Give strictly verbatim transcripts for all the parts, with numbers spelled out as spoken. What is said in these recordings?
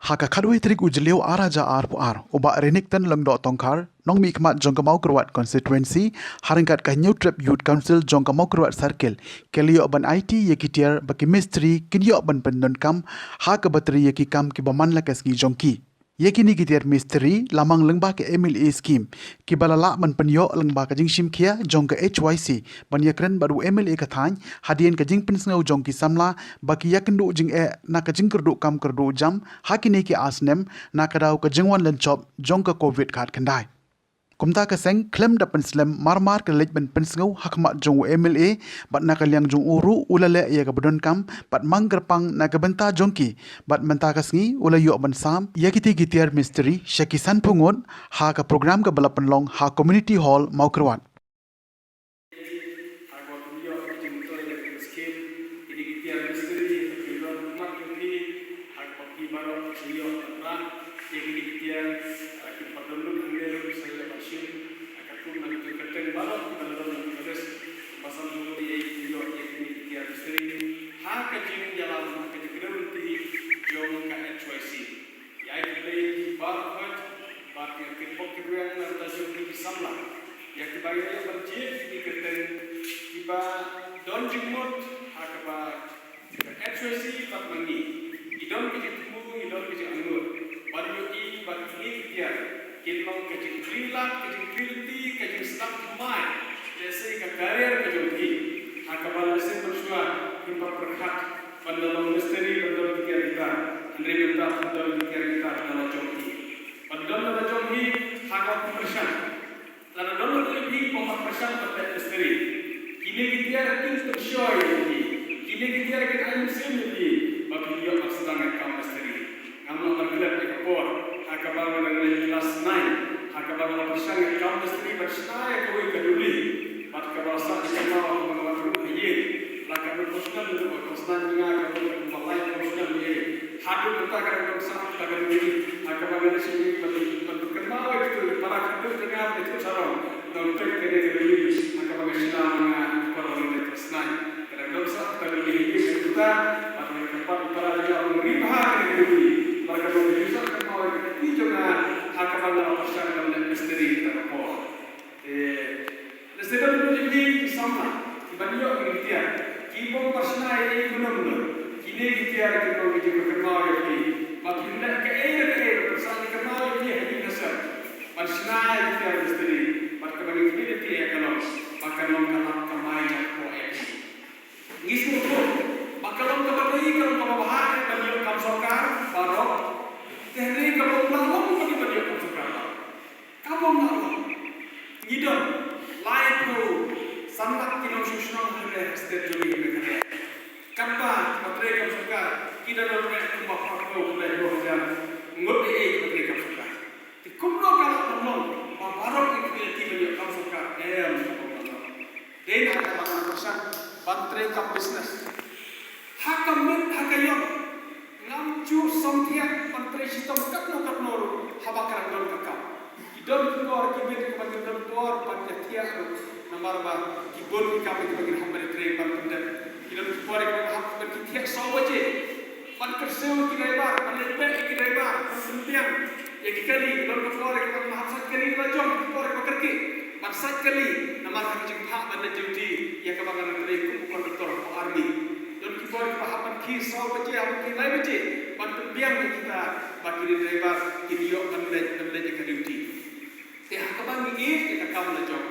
Ha ka khatwei tarik u Jylliew ar hajar arphew ar, u Bah Renikton Lyngdoh Tongkhar, nongmihkhmat jong ka Mawkyrwat Constituency, ha ryngkat ka Hynñiewtrep Youth Council jong ka Mawkyrwat Circle, ki la ïoh ban aiti ïa ki tiar ba ki mistri kin ïoh ban pyndonkam ha kaba trei ïa ki kam kiba man la ka sngi jong ki. Ïa kine ki tiar mistri la mang lyngba ka M L A scheme, kiba la lah ban pynïoh lyngba ka jingshim khia jong ka H Y C, ban ïakren bad u M L A ka thaiñ, hadien ka jingpynsngew jong ki samla ba ki ïakynduh jingeh na ka jingkyrduh kam kyrduh jam ha kine ki ar snem, na ka daw ka jingwan lynchop jong ka Covid khatkhyndai. Kumta ka seng khlem da pynslem marmar ka leit ban pynsngew ha khmat jong u M L A, bad na ka liang jong u ruh u la leh ïa kaba donkam bad mang kyrpang na ka bynta jong ki, bad mynta ka sngi u la ïoh ban sam ïa kite ki tiar mistri sha ki sanphew ngut ha ka program kaba la pynlong ha Community Hall Mawkyrwat. Ha kaba pynïoh ka jingmyntoi na ka skim, kine ki tiar mistri, ha ka pynïoh khmat jong phi, ha kaba phi baroh phi ïoh ban rah ïa kine ki tiar, ha, ki ba don lut hangne ruh sa ïoh ban shim, ha, katkum na ka jingkyrteng baroh kiba la don ha ka list, ba san jong phi ïoh ïa kine ki tiar mistri ha ka jingïalam, ha ka jingkdew lynti jong ka H Y C. Ïa ki blei ki baroh khoit, bad ïa ki pok ki rwiang na bynta jong ki samla. Ïa kiba ïa ban jied ki kyrteng kiba don jingmut ha kaba H Y C bad ma ngi. Ngi don ki jingthmu, ngi don ki jingangnud. Ban ïohi ba kine ki tiar kin long ka jingkylli lad, ka jingkylli lynti, ka jingsdang thymmai. Lehse ka career ka jong ki. Ha kaba lehse mynshuwa kin pyrkhat ban da long mistri, ban don ki tiar guitar, hynrei mynta ban don ki tiar guitar na la jong hi. Ban don na la jong hi, ha ka pyrshang. Lada don na la jong hi, ban pyrshang ban leh mistri. Kine ki tiar kin pynshoi ïa phi. Kine ki tiar kin ai mynsiem ïa phi. Ba phin ïoh ban sdang ïa ka kam mistri. Ngam lah ban klet ïa ka por, ha kaba nga dang leit klas nine, ha kaba nga la pyrshang ïa ka kam mistri ban shna ïa kawei ka duli, bad kaba la sah ïa ka maw ha kaba nga wan ruh ha ïing, la ka duli pyrshang ïa ka klas nine nga ka duli kumba lai pyrshang ïa. Haduh mynta ka dang sah ka duli, ha kaba nga leit sha ïing ban, ban kynmaw ïa kito ki para khadduh jong nga, kito sarong, nongpeit kane ka duli, ha kaba nga shna ma nga, ha kaba nga leit klas nine. Ka dang don sah ka duli hi ka kata, bad ka pat para jong nga ri bha ka duli. Bad ka duli sah ka maw ka kti jong nga, ha kaba nga la pyrshang ban leh mistri kata ka por. Te, lehse don jong phi ki samla, kiban ïoh ki tiar, ki bym pat shna ei ei kumno kumno. Kine ki tiar ki long ki jingkyrkhu ïa phi. Ba phin leh kaei kaei, ba phin sah ïa ka maw ïa phi ha ïing ha sem. Ban shna ïa ki tiar mistri, bad kaba ngi khmih lynti ïa ka long, ba kan long ka lad kamai jong ka por ïa phi. Ngi sngewthuh ba ka long kaba dei, ka long kaba bha ban ïoh kam sorkar baroh. Te hynrei ka bym lah long kaba dei ban ïoh kam sorkar baroh. Ka bym lah long. Ngi don laiphew san lak ki nongshong shnong hangne ha state jong ngi ha Meghalaya. Katba kiba trei kam sorkar ki don na pdeng kumba phraphew, phraphew hajar ngut ei ei kiba trei kam sorkar. Te kumno ka lah ban long ba baroh ngi khmih lynti ban ïoh kam sorkar? Em, kumno ka lah ban long? Dei na kaba nga pyrshang ban trei kam business. Ha ka miet ha ka ïong ngam ju samthiah ban trei shitom katno katno ruh haba ka dang don ka kam. Ki don ki por ki miet kiba ngim don por ban ïathiah ruh, namar ba ki bun ki kam kiba ngin hap ban trei ban pyndep. Ki don ki por kiba ngin hap ban thiah saw baje. Ban kyrsiew ïa ki driver, ban leit beh ïa ki driver, ban pynbiang ïa ki kali, ki don ki por kiba ngin hap sait kali la jong, ki por kiba kyrkieh ban sait kali, namar ka jingpang ban leit duty ïa kaba ngan trei kum u conductor ha army. Don ki por kiba hap ban khie saw baje, hap ban khie lai baje, ban pynbiang ïa kita ba kine driver kin ïoh ban leit, ban leit ïa ka duty. Te ha kaba ngi ïeit ïa ka kam la jong,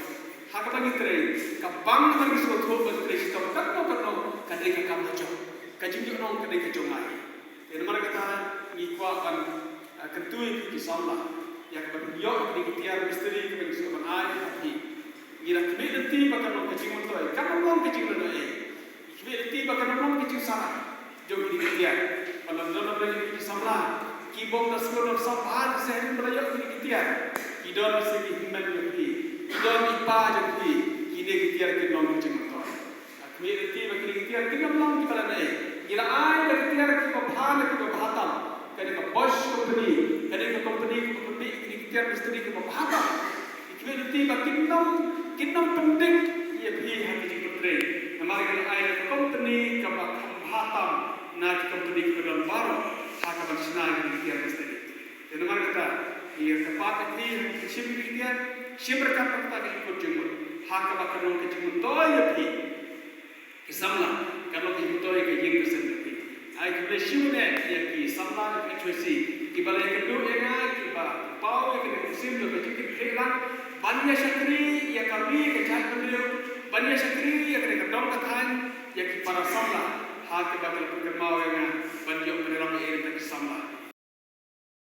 ha kaba ngi trei, ka bang ba ngi sngewthuh ban trei shitom katno katno, ka dei ka kam la jong. Ka jingïohnong ka dei ka jong ngi. Te namar kata ngi kwah ban, ah, kyntu ïa phi ki samla, ïa kaba phin ïoh ïa kine ki tiar mistri kiba ngi sngewbha ban ai ha phi. Ngi la khmih lynti ba kan long ka jingmyntoi, kan long ka jinglehnohei. Ngi khmih lynti ba kan long ka jingsarong jong kine ki tiar. Ba la don la don ki samla ki bym da sngewbha ban sah bha, ki sah rim ba la ïoh kine ki tiar. Ki don sa ki hynmen jong ki, ki don i pa jong ki, kine ki tiar kin long ka jingmyntoi. Ngi khmih lynti ba kine ki tiar kin ym long kiba la neh. Ngi la ai da ki tiar kiba bha na kiba bha tam. Kane ka Bosch Company, kane ka company kaba pynbeit kine ki tiar mistri kiba bha tam. Ngi khmih lynti ba kin ym, kin ym pyndik ïa phi ha ka jingpyntrei. Namar ngi la ai da ka company kaba kham bha tam na ki company kiba don baroh ha ka ban shna ïa ki tiar ka stadi. Te namar kata, ïa ka pat ka phi, ka shim ki tiar, shim ryngkat bad kata ka jingkut jingmut. Ha kaba ka long ka jingmyntoi ïa phi ki samla, ka long ka jingmyntoi ïa ka ïing ka sem ka phi. Ai khublei shibun ïa ki samla ka H Y C, kiba la ïakynduh ïa nga, kiba paw ïa kane ka mynsiem jong ka jingkitkhlieh lang ban ïa shakri ïa ka ri ka jaitbynriew, ban ïa shakri ïa kane ka dong ka thaiñ, ïa ki para samla ha kaba ki la pynkynmaw ïa nga ban ïoh pynrem ïa kane ka samla.